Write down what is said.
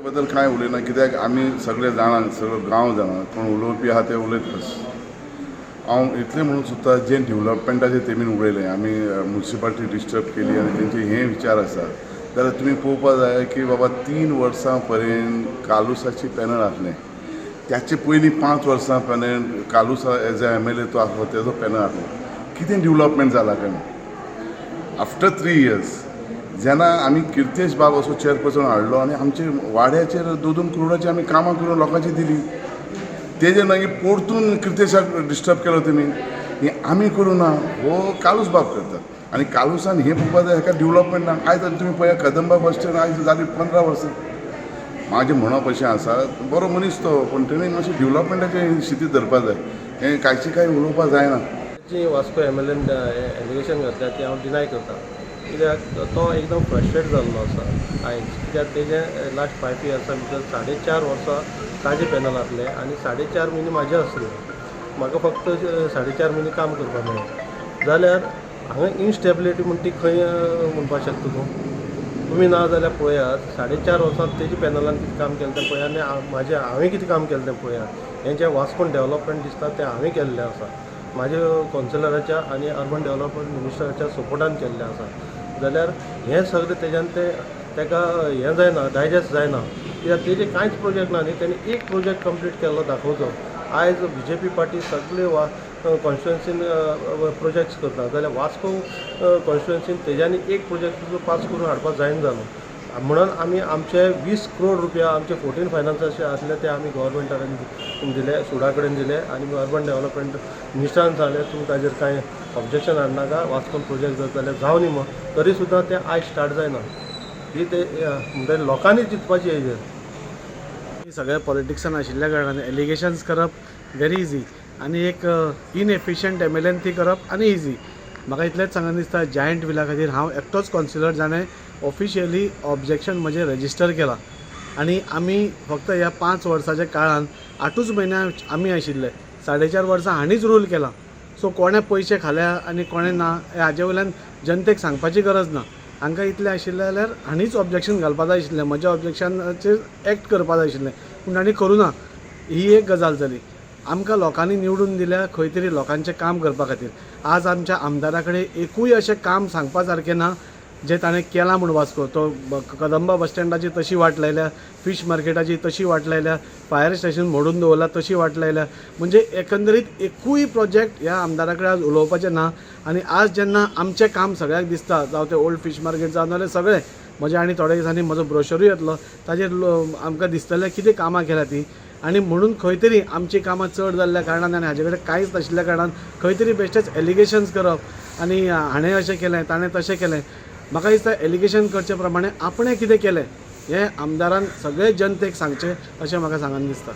बद्दल कांय उलयना, कित्याक आमी सगळे जाणा, सगळो गांव जाणा, कोण उलोवपी आहा ते उलयताच. हांव इतलें म्हणूंक सोदता, जें डेवलपमेंटाचें तेमी उलयलें, आमी मुन्सिपालिटी डिस्टर्ब केली आनी तेंचे हे विचार आसा जाल्यार तुमी पळोवपाक जाय की बाबा 3 वर्सां पर्यंत कालुसाची पॅनल आसलें. त्याचे पयलीं 5 वर्सां पॅनल कालुसा एज अ एमएलए तो आसलो, तेजो पॅनल आसलो. कितें डेवलपमेंट जाला काय ना? आफ्टर 3 इयर्स जेन्ना आमी किर्तेश बाब असो चेअरपर्सन हाडलो आनी आमचे वाड्याचेर 2-2 करोडाची आमी कामां करून लोकांची दिली, तेजे मागीर परतून किर्तेशाक डिस्टर्ब केलो तुमी. हें आमी करूं ना, हो कालूस बाब करता आनी कालूसान हें पळोवपा जाय, हेका डेवलपमेंट ना. आयज तुमी पळया, कदंबा बस स्टँड आयज जाली 15 वर्सां. म्हाजें म्हणप अशें आसा, बरो मनीस तो, पूण तेणें मातशें डेवलपमेंटाचें शितीद धरपा जाय. हें कांयचे कांय उलोवपा जायना. जी वास्को एमएलएन एलिगेशन घातल्या ती हांव डिनाय करता, कित्याक तो एकदम फ्रस्ट्रेट जाल्लो आसा आयज, कित्याक तेजें लास्ट 5 इयर्सा भितर 4.5 वर्सां ताजें पॅनल आसलें आनी 4.5 म्हयने म्हाजे आसले. म्हाका फक्त 4.5 म्हयने काम करपाक मेळ्ळें. जाल्यार हांगा इनस्टेबिलिटी म्हण ती खंय म्हणपाक शकता तूं? तुमी ना जाल्यार पळयात, 4.5 वर्सां तेजे पॅनलान कितें काम केलें तें पळयात आनी म्हाजें हांवें कितें काम केलें तें पळयात. हें जें वास्कोन डेवलपमेंट दिसता तें हांवें केल्लें आसा, म्हाज्या कौन्सिलराच्या आनी अर्बन डेवलपमेंट मिनिस्टराच्या सपोर्टान केल्लें आसा. जाल्यार हें सगळें तेज्यान तें ताका हें जायना, डायजेस्ट जायना, कित्याक तेजे कांयच प्रोजेक्ट ना न्ही. तेणी एक प्रोजेक्ट कंप्लीट केल्लो दाखोवचो. आयज बीजेपी पार्टी सगळे वा कॉन्स्टिट्युएन्सीन प्रोजेक्ट्स करता, जाल्यार वास्को कॉन्स्टिट्युएन्सीन तेज्यांनी एक प्रोजेक्ट सुद्दां पास करून हाडपाक जायना जालो. म्हणून आमी आमचे 20 करोड रुपया आमचे 14 फायनान्साचे आसले ते आमी गव्हर्मेंटा कडेन दिले, सुडा कडेन दिले आनी अर्बन डेवलपमेंट मिनिस्टरान सांगलें, तुमी ताजेर कांय ऑब्जेक्शन हाडनाका, वास्कोन प्रोजेक्ट जाता जाल्यार जावं न्ही म्हण. तरी सुद्दां तें आयज स्टार्ट जायना. ही ते म्हणटकीर लोकांनी चिंतपाची हेजेर. सगळ्या पॉलिटिक्सान आशिल्ल्या कारणान एलिगेशन्स करप व्हेरी इजी आनी एक इनएफिशियंट एमएलएन ती करप आनी इजी. म्हाका इतलेंच सांगन दिसता, जायंट विला खातीर हांव एकटोच कौन्सिलर जाणें ऑफिशियली ऑब्जेक्शन म्हजें रजिस्टर केलां. आनी आमी फक्त ह्या 5 वर्साच्या काळान 8ूच म्हयने आमी आशिल्ले, 4.5 वर्सां हांणीच रूल केलां. सो कोणें पयशे खाल्या आनी कोणें ना हें हाजे वयल्यान जनतेक सांगपाची गरज ना. हांकां इतलें आशिल्लें जाल्यार हांणीच ऑब्जेक्शन घालपा जाय आशिल्लें, म्हज्या ऑब्जेक्शनाचेर एक्ट करपा जाय आशिल्लें, पूण तांणी करूं ना. ही एक गजाल जाली. आमकां लोकांनी निवडून दिल्या खंय तरी लोकांचें काम करपा खातीर. आज आमच्या आमदारा कडेन एकूय अशें काम सांगपा सारकें ना जें ताणें केलां म्हूण वास्को. तो कदंबा बस स्टँडाची तशी वाट लायल्या, फीश मार्केटाची तशी वाट लायल्या, फायर स्टेशन मोडून दवरला तशी वाट लायल्या. म्हणजे एकंदरीत एकूय प्रोजेक्ट ह्या आमदारा कडेन आज उलोवपाचें ना. आनी आज जेन्ना आमचें काम सगळ्याक दिसता, जावं तें ओल्ड फीश मार्केट जावं नाल्यार सगळें म्हजें, आनी थोड्या दिसांनी म्हजो ब्रोशरूय येतलो, ताजेर आमकां दिसतलें कितें कामां केल्या तीं. आनी म्हणून खंय तरी आमचीं कामां चड जाल्ल्या कारणान आनी हाजे कडेन कांयच नाशिल्ल्या कारणान खंय तरी बेश्टेच एलिगेशन्स करप आनी हाणें अशें केलें, ताणें तशें केलें. म्हाका दिसता एलिगेशन करचे प्रमाणे आपणें कितें केलें हें आमदारान सगळे जनतेक सांगचें अशें म्हाका सांगन दिसता.